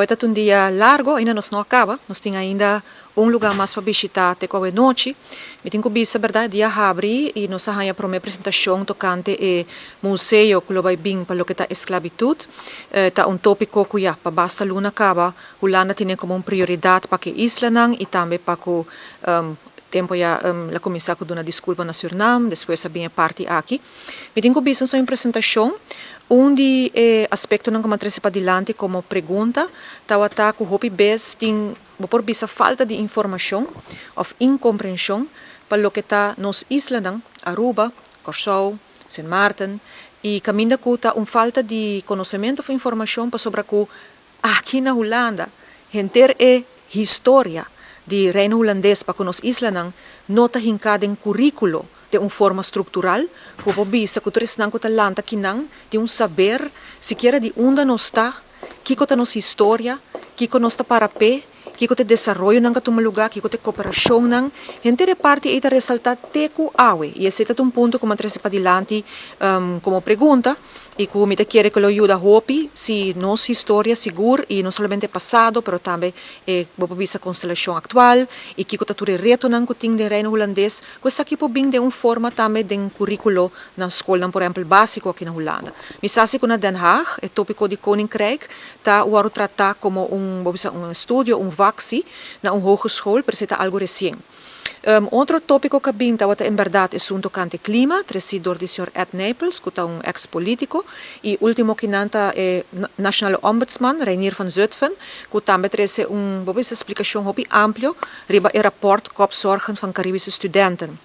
Awe ta un dia largo, ainda nos no a caba, nos tin ainda un lugar mas pa bishita te cu awe nochi. Mi tin cu bisa berdad, dia a habri y nos a haya prome presentacion tocante e museo cu lo bay bin pa loke ta esclavitud. Ta un topico cu ya pa basta luna caba Hulanda tine como un prioridad pa cu e islanan y tambe pa cu tempo ya el a cuminsa cu duna disculpa na Surinam, despues a bin e parti aki. Mi tin cu bisa nos un presentacion, un di e aspectonan cu mi a trece padilanti como pregunta tawata cu hopi bes tin, bo por bisa, falta di informacion of incomprension pa loke ta nos islanan, Aruba, Corsou, Sint Maarten, y caminda cu ta un falta di conocemento of informacion pasobra cu aki na Hulanda henter e historia di Reino Hulandes pa ku nos islanan no ta hinká den kuríkulo den un forma struktural ku por bisa ku tur esnan ku ta lanta kinan tin un saber sikiera di unda nos ta, kiko ta nos historia, kiko nos ta para p'e. Kiko ta e desaroyonan ku a tuma lugá, kiko ta e koperashonnan. Henter e parti ei ta resaltá te ku awe i esei ta un punto ku mi a trese padilanti komo pregunta i ku mi ta kere ku lo yuda hopi si nos historia sigur i no solamente e pasado pero tambe e bo por bisa konstelashon aktual i kiko ta tur e retonan ku tin den Reino Hulandes ku esaki por bin den un forma tambe den kuríkulo na skolnan por ehèmpel básiko aki na Hulanda. Mi sa si ku na Den Haag e tópiko di Koninkrijk ta wòrdu tratá komo un, bo bisa, un estudio, un vak sí, na un hogeschool, pero esei ta algu resien. Un otro tópiko ku a bin tabata en bèrdat esun tokante klima, tresí dor di señor Ed Nijpels, ku ta un eks polítiko, i último kinan ta e Nationale Ombudsman, Reinier van Zutphen, ku tambe trese un, bo bisa, splikashon hopi amplio riba e rapòrt Kopzorgen van Caribische Studenten.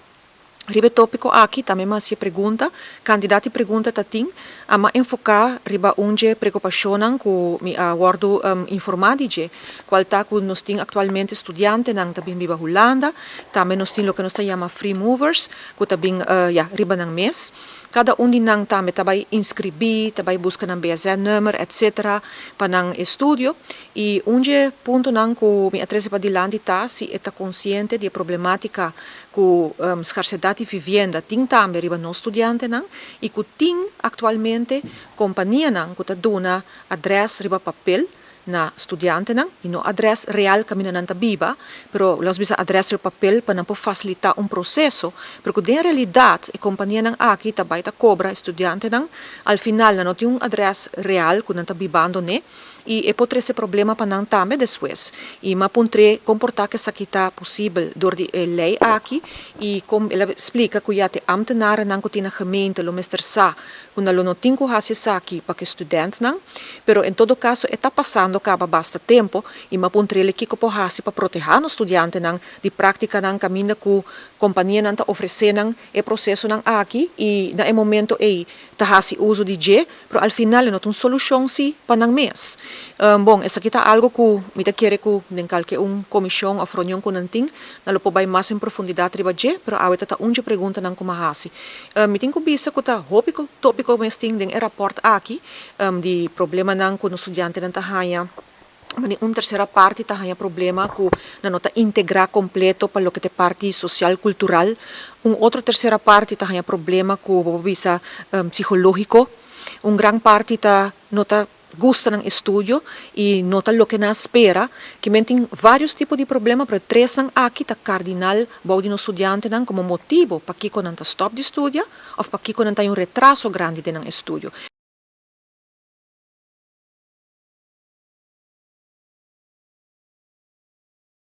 Riba e tópiko aki tambe mi a hasi e pregunta. Kantidat di pregunta ta tin. A mi a enfoká riba un dje preokupashonnan ku mi a wòrdu informá di dje, kual ta ku nos tin aktualmente studiantenan ta bin biba Hulanda, tambe nos tin loke nos ta yama free movers ku ta bin ya riba nan mes. Kada un di nan tambe ta bai inskribí, ta bai buska nan BSN-nummer etcetera pa nan estudio. I un dje puntonan ku mi a trese padilanti ta si e ta konsiente di e problemátika ku skarsedat di vivienda tin tambe riba nos studiantenan i ku tin aktualmente kompanianan ku ta duna adrès riba papel na studiantenan i no adrès real kaminda nan ta biba, pero los bisa adrès riba papel pa nan por fasilitá un proseso, pero ku den realidat e kompanianan aki ta bai ta kobra e studiantenan, al final nan no tin un adrès real ku nan ta bibando n'e. I e por trese problema pa nan tambe despues. I m'a puntr'é kon por ta ku esaki ta posibel dor di e lei aki i kon el a splika ku ya te ambtenarennan ku tin na gemeente lo mester sa ku nan lo no tin ku hasi esaki pa ku e studentnan. Pero en todo kaso e ta pasando kaba basta tempu i m'a puntr'é kiko por hasi pa protehá nos studiantenan di práktikanan kaminda ku kompanianan ta ofresé nan e prosesonan aki i na e momento ei ta hasi uso di dje, pero al final e no ta un solushon si pa nan mes. Bon, esaki ta algo ku mi ta kere ku den kalke un komishon òf reunion ku nan tin, nan lo por bai mas en profundidat riba dje, pero awe ta ta un dje preguntanan ku mi a hasi. Mi tin ku bisa ku ta hopi tópiko mes tin den e rapòrt aki di problemanan ku nos studiantenan ta haña. Mane un tersera parti ta haña problema ku nan no ta integrá kompleto pa loke ta e parti sosial kultural. Un otro tersera parti ta haña problema ku bo por bisa psikológiko. Un gran parti ta no ta gusta nan estudio i no ta loke nan a spera. Kimen tin vários tipo di problema pero e tresnan aki ta kardinal bou di nos studiantenan komo motibu pakiko nan ta stòp di studia òf pakiko nan ta haña un retraso grandi den nan estudio.